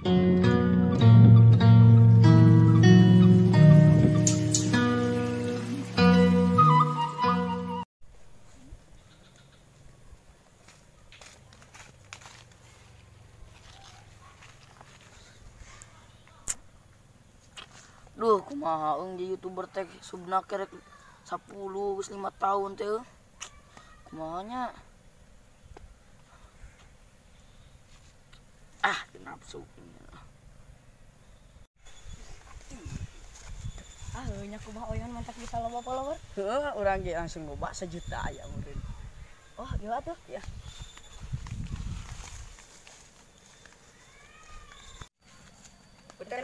Duh, kumaha eung di YouTuber teh subna kerek 10 geus 5 tahun teh. Kumaha nya? Ah, nafsu. Ah, nya kumaha oyon mantak bisa loba follower? Heuh, urang ge langsung loba 1 juta aya meureun. Oh, ieu atuh. Ya. Punten.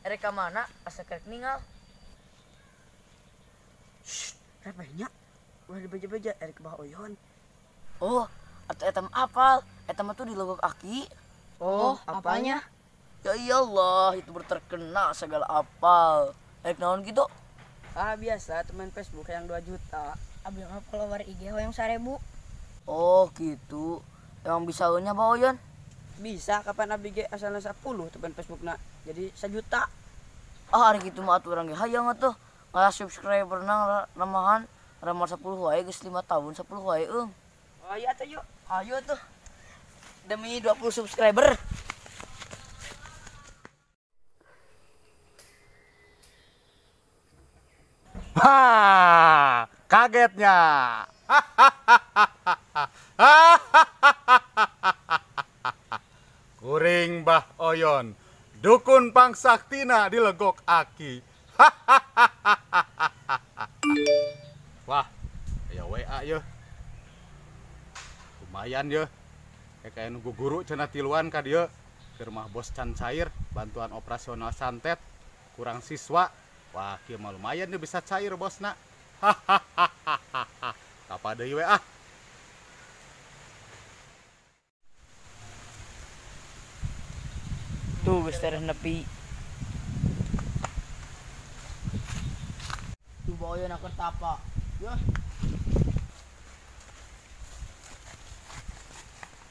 Erek ka mana? Asa kerek ningal. Shh, repehnya. Ulah dibeja-beja erek Bah Oyon. Oh, atuh eta mah apal. Eta mah tuh di Legok Aki. Oh, apanya? Ya iyalah, itu terkenal segala apal. Erek naon gitu? Ah, biasa teman Facebook yang 2 juta. Abdi mah follower IG hoyong 1000. Oh, gitu. Emang bisa nya Bah Oyon? Bisa, kapan abdi ge asalna 10 teman Facebookna. Jadi 1 juta. Ah, ari kitu mah atuh urang ge hayang atuh. Ngalah subscriber na ramahan ramah 10 wae geus 5 tahun 10 wae eung. Oh iya atuh yuk. Ayo atuh. Demi 20 subscriber. Ha, kagetnya. Kuring Bah Oyon, dukun pangsaktina di Legok Aki. Wah, ya WA ye. Lumayan ye. Kayak nunggu guru cenah tiluan ka dieu. Ke rumah bos can cair, bantuan operasional santet, kurang siswa. Wah, kieu mah lumayan dia bisa cair bosna. Hahaha. Tapa deui we ah. Tuh geus tereh nepi. Tuh Bah Oyon keur tapa. Yeuh.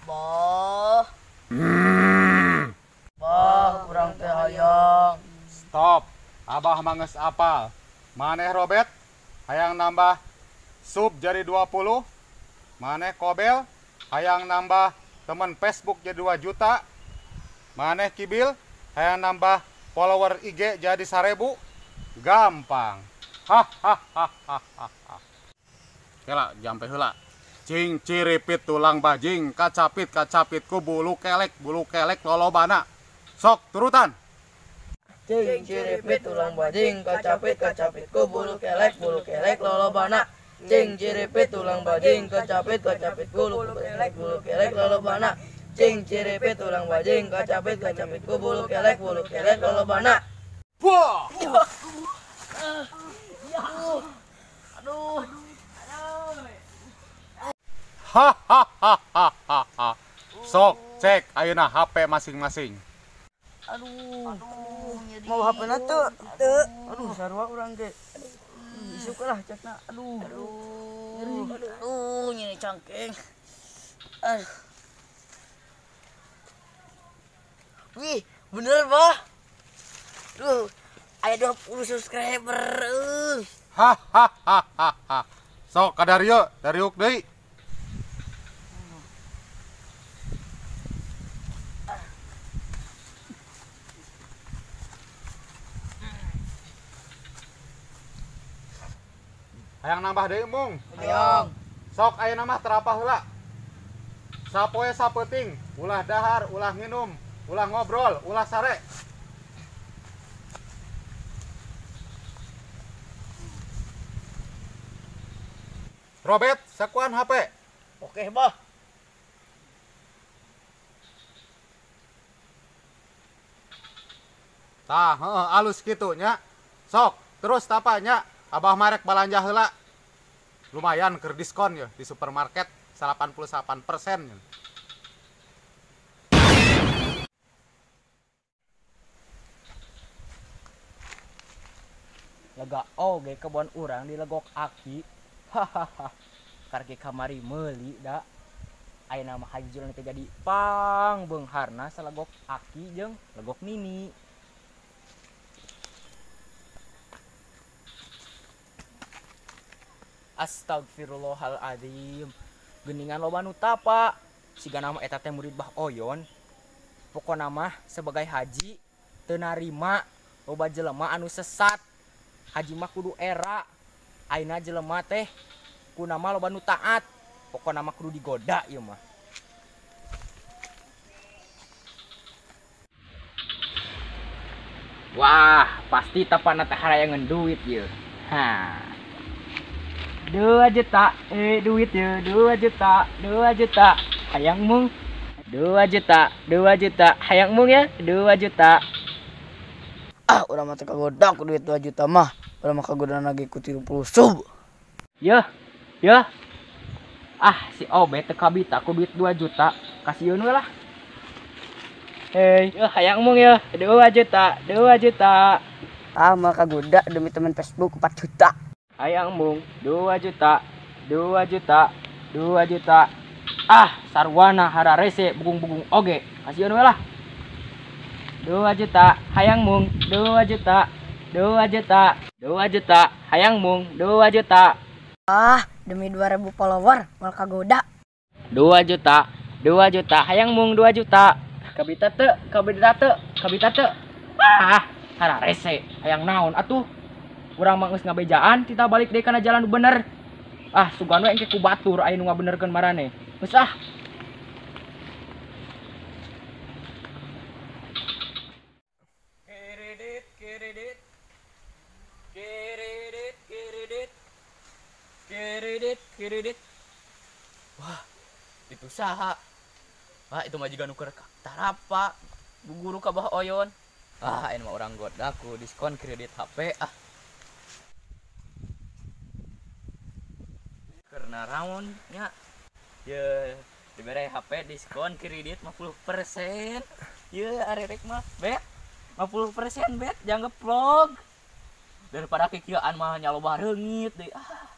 Bah. Bah, urang teh hayang. Stop. Abah mah geus apal. Maneh Robert hayang nambah sub jadi 20. Maneh Kobel hayang nambah teman Facebook jadi 2 juta. Maneh Kibil hayang nambah follower IG jadi 1000. Gampang. Hahaha. Kela jampe heula. Cing ciripit tulang bajing, kacapit kacapit ku bulu kelek lolobana. Sok turutan. Cing ciripit tulang bajing, kacapit kacapit ku bulu kelek lolobana. Cing ciripit tulang bajing, kacapit kacapit ku bulu kelek lolobana. Cing ciripit tulang bajing, kacapit kacapit ku bulu kelek lolobana. Wah. Aduh. Hahaha. Sok cek ayeuna HP masing-masing. Aduh. Mau HP na teu? Teu. Aduh, sarua urang ge. Isuk lah cekna. Aduh. Aduh. Aduh, nyeri cangkeng. Aduh. Wih, bener, Bah. Duh, aya 20 subscriber. Hahaha. Sok ka Dario, dariuk deui. Hayang nambah deui mung. Hayang. Sok ayeuna mah terapah heula. Sapoe sapeuting, ulah dahar, ulah nginum, ulah ngobrol, ulah sare. Robert, sakuan HP. Oke, Bah. Tah, heeh, alus kitu nya. Sok, terus tapanya. Abah marek balanja heula. Lumayan keur diskon ya di supermarket 88%. Lega oge kebon urang di Legok Aki. Hahaha. Karge kamari meuli da. Ayeuna mah Haji Julani teh jadi pang beungharna salegok Aki jeung legok Nini. Astagfirullahaladzim. Geuningan loba nu tapa. Sigana mah eta teh murid Bah Oyon. Pokona mah sebagai haji teu narima loba jelema anu sesat. Haji mah kudu era. Ayeuna jelema teh kunama loba nu taat. Pokona mah kudu digoda ieu mah. Wah, pasti tapana teh harayangeun duit ieu. Ha. 2 juta, duit ya, 2 juta, 2 juta. Hayang mung. 2 juta, 2 juta. Hayang mung ya, 2 juta. Ah, urang mah teu kagoda ku duit 2 juta mah. Urang mah kagodana ge ku 30 sub. Yeuh, yeuh. Ah, si Obet teu kabita ku duit 2 juta. Kasieun we lah. Hei, yeuh hayang mung yeuh, 2 juta, 2 juta. Ah, mah kagoda demi teman Facebook 4 juta. Hayang mung 2 juta, 2 juta, 2 juta. Ah, sarwana hararese bugung-bugung oge. Kasieun we lah. 2 juta, hayang mung 2 juta, 2 juta, 2 juta, hayang mung 2 juta. Ah, demi 2000 follower moal kagoda. 2 juta, 2 juta, hayang mung 2 juta. Kabita teu, kabita teu, kabita teu. Ah, hararese, hayang naon atuh. Urang mah geus ngabejaan, tita balik deui kana jalan nu bener. Ah, sugan we engke ku batur aya nu ngabenerkeun marane. Geus ah. Kredit, kredit. Kredit, kredit. Kredit, kredit. Wah, itu saha? Wah, itu mah jiga nu keur tarapa. Bu guru ka Bah Oyon. Ah, ini mah urang goda ku diskon kredit HP ah. Karena raon nya. Ye, dibere HP diskon kredit 50%. Ye, arerek mah, bet. 50% bet, jangan ngeplog. Daripada kikieuan mah nya loba reungit deui. Ah.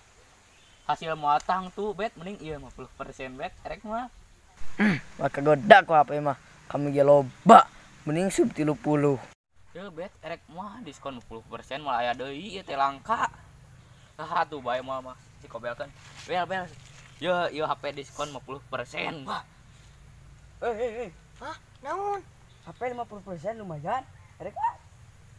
Hasil muatang tuh bet mending ieu 50% bet erek mah. Mah kagoda ku HP mah. Kami ge loba, mending sub 30. Ye bet erek mah diskon 50% moal aya deui ieu teh langka. Ah tuh bae moal mah si kobel kan. Bel bel. Ye ieu HP diskon 50%. Wah. Eh. Hah, naon? HP 50% lumayan. Erek ah.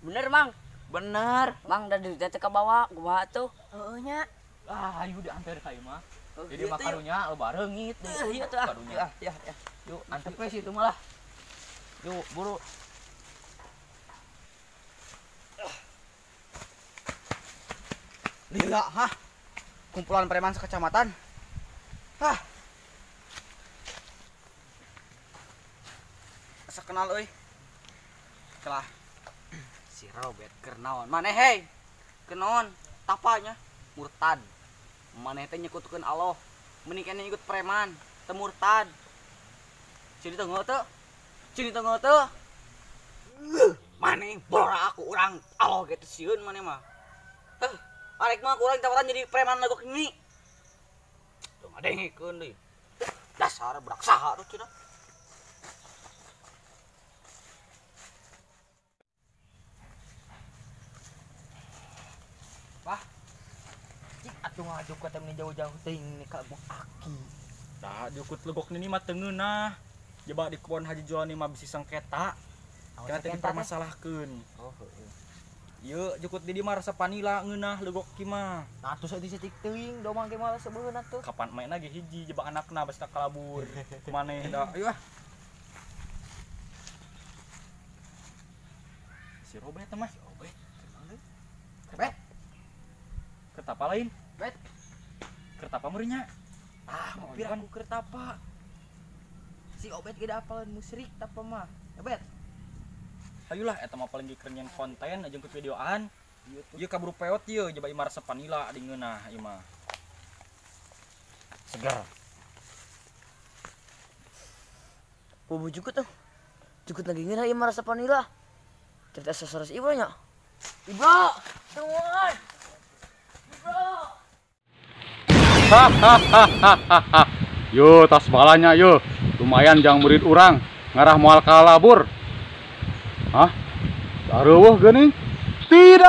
Bener, Mang. Bener. Mang da duitnya teh kabawa kumaha tuh? Heueuh nya. Ah, ayo diantar ka ieu mah. Jadi mah karunya loba reungit deui. Ieu tuh ah. Karunya. Ya, ya. Yuk, antep we situ mah lah. Yuk, buru. Lila, hah? Kumpulan preman sekecamatan. Hah. Asa kenal euy. Kelah. Si Robert keur naon? Maneh hei. Keur naon? Tapanya murtad. Maneh teh nyekutukeun Allah. Mending keneh ikut preman, teu murtad. Sini teu teu. Sini teu teu. Maneh bora aku urang Allah ge teu sieun maneh mah. Heh. Arek mah kurang tawaran jadi preman legok ini. Tuh ngadengikeun deui. Dasar budak saha tuh cenah. Wah. Cik atuh ngajuk ka teh jauh-jauh teuing ka Legok Aki. Tah jukut legok nini mah teu ngeunah. Jaba di kebon Haji Julani mah bisi sengketa. Kana teh dipermasalahkeun. Oh, heueuh. Ieu jukut di dieu mah resep panila ngeunah legok ki mah. Nah atuh saeutik-saeutik teuing domang ge mah sebeun atuh. Kapan maena ge hiji jebak anakna basta kalabur. Maneh da. Ayo ah. Si Robert mah. Si Robert. Bet. Kertapa lain? Bet. Kertapa meureunnya. Ah, mampir aku kertapa. Si Obet ge da apaleun musyrik tapa mah. Ya bet. Ayolah eta mah paling keur nyen konten jeung videoan. Ieu kaburu peot ieu jaba imah resep panila di ngeunah ieu mah. Seger. Bobo jukut tuh. Jukut lagi ngeunah ieu mah resep panila. Cerita sasaras Ibro nya. Ibro, tungguan. Ibro. Hahaha. Yo tas balanya yo. Lumayan jang murid urang ngarah moal kalabur. Hah? Areuweuh geuning? Tidak.